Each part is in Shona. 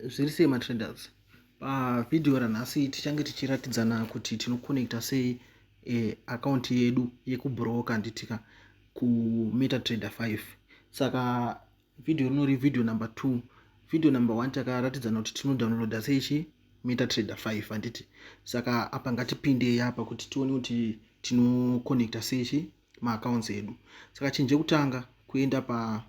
Zviri sei matraders? Pavhidhiyo ranhasi tichange tichiratidzana kuti tinoconnecta sei e, account yedu yekubroker handitika kuMetaTrader 5. Saka vhidhiyo rinori vhidhiyo number 2. Vhidhiyo number 1 takaratidzana kuti tinodownloada sei chi MetaTrader 5 handiti. Saka apa ngatipindei apa kuti tione kuti tinoconnecta sei chi maaccounts edu. Saka chinhu chekutanga kuenda pa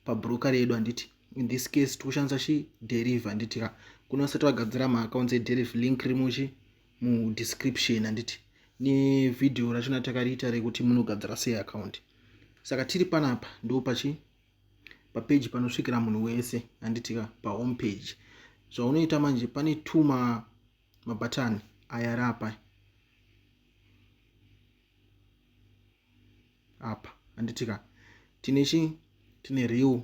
pabroker redu handiti, in this case tikushandisa chi Deriv handiti ka. Kune vasati vagadzira maaccounts eDeriv, link riri muchi mudescription handiti, nevhidhiyo rachona takariita rekuti munogadzira sei account. Saka tiri panapa ndo pachi papeji panosvikira munhu wese handiti ka, pahome page. Zvaunoita manje, pane two mabhatani aya ari apa apa handitika. Tine chi tine real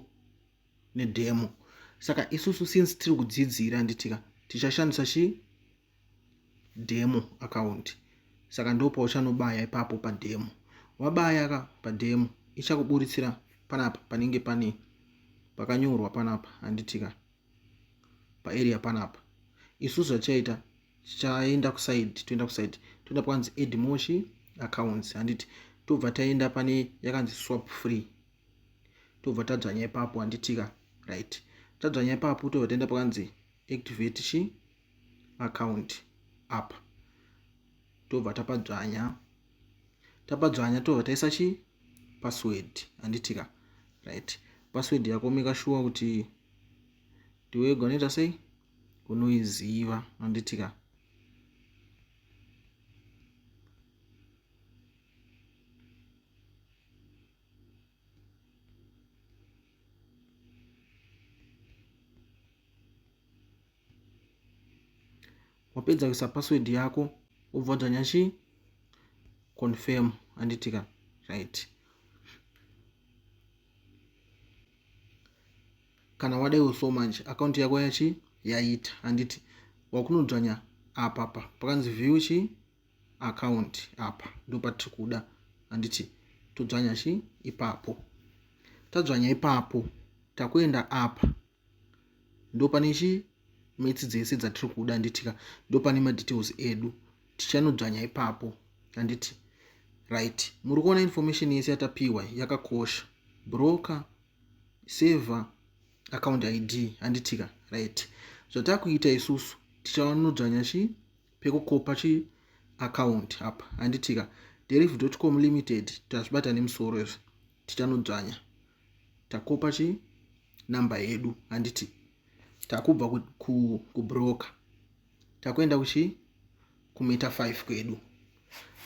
nedemo. Saka isusu since tiri kudzidzira handitika, tichashandisa chi demo account. Saka ndo pauchanobaya ipapo pademo. Wabaya ka pademo, ichakuburitsira panapa panenge pane pakanyorwa panapa handitika, paarea panapa. Isusu zvatichaita, tichaenda kuside, toenda kuside, toenda pakanzi add more accounts handiti, tobva taenda pane yakanzi swap free, tobva tadzvanya ipapo handitika. Right, tadzvanya ipapo, tobva taenda pakanzi activate chi account apa, tobva tapadzvanya. Tapadzvanya, tobva taisa chi password handitika. Right, password yako make sure kuti ndiwega unoita sei, unoiziva handitika. Wapedza kuisa password yako, wobva wadzvanya chi confirm handitika. Right, kana wadaiwo so manje akaunti yako yachi yaita handiti. Wakunodzvanya apa pa pakanzi view chi account apa, ndo patiri kuda handiti. Todzvanya chi ipapo. Tadzvanya ipapo, takuenda apa, ndo pane chi metsi dzese dzatiri kuda handitika, ndo pane madetails edu, tichanodzvanya ipapo handiti. Right, muri kuona information yese yatapiwa yakakosha, broker, server, account ID handitika. Right, zvatakuita isusu, tichanodzvanya chi pekukopa chi account apa handitika, deriv.com limited. Tazvibata nemusoro izvi. Tichanodzvanya, takopa chi namba yedu handiti. Takubva kubroker, takuenda kuchi kumeta 5 kwedu.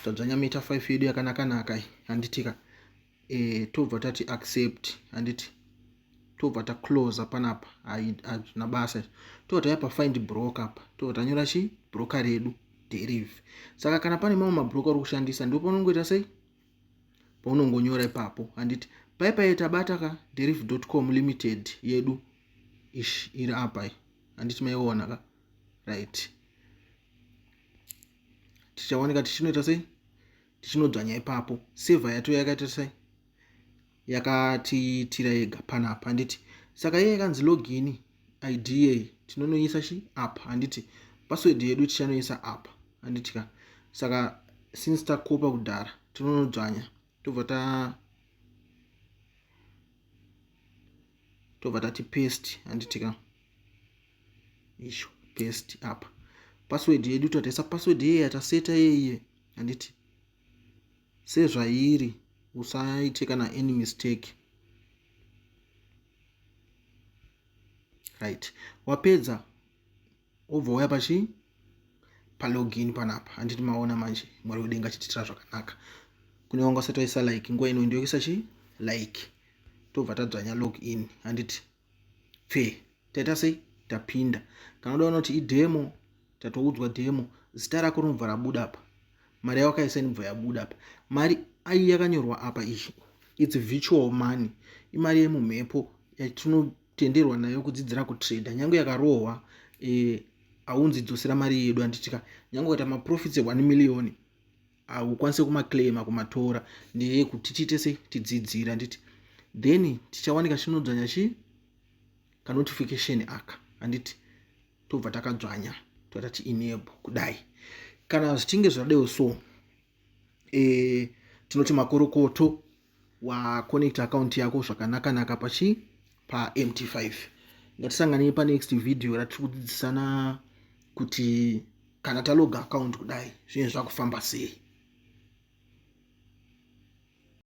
Tadzvanya meta 5 yedu yakanaka-naka handitika. E, tobva tati accept handiti, tobva taclosa panapa, hazvina basa. Tobva tauya pafind broker apa, tobva tanyora chi broker redu, Deriv. Saka kana pane mamwe mabroker uri kushandisa, ndo paunongoita sei, paunongonyora ipapo handiti. Pai tabata ka deriv.com limited yedu ish iri apa handiti, maiona ka. Right, tichawanika tichinoita sei, tichinodzvanya ipapo. Server yato yakaita sei, yakatiitira yega panapa handiti. Saka iye yakanzi login id, tinonoisa chi apa handiti. Password yedu tichanoisa apa handiti ka. Saka since takopa kudhara, tinonodzvanya, tobva tati paste handiti ka. Isho paste apa password yedu, totaisa password iye yataseta yeiye handiti, sezvairi, usaite kana any mistake. Right, wapedza, wobva uya pachi palogin panapa handiti. Maona manje, Mwari wedenga achitiitira zvakanaka. Kune wanga usati waisa like, nguva ino ndokuisa chi like. Tobva tadzvanya log in handiti. Pfe, taita sei, tapinda. Kana uda kuti idemo, tatoudzwa demo, zita rako rinobva rabuda apa, mari yawakaisa inobva yabuda apa. Mari ai yakanyorwa apa iyi, its virtual money, imari yemumhepo yatinotenderwa nayo kudzidzira kutrada. Nyange yakarohwa, haunzi dzosera mari yedu handitika. Nyange ukaita maprofits e1 million, haukwanisi kumaclaima, kumatora. Ndeyekuti tiite sei, tidzidzira handiti. Then tichawanika chinodzvanya chi Kanotification aka, handiti? Tobva takadzvanya, tobva tati enable kudai. Kana zvichinge zvadeo so, tinoti makorokoto, waconnect account yako zvakanaka-naka pachi paMT5. Ngatisanganei panext video ratiri kudzidzisana kuti kana taloga account kudai, zvinenge zvakufamba sei.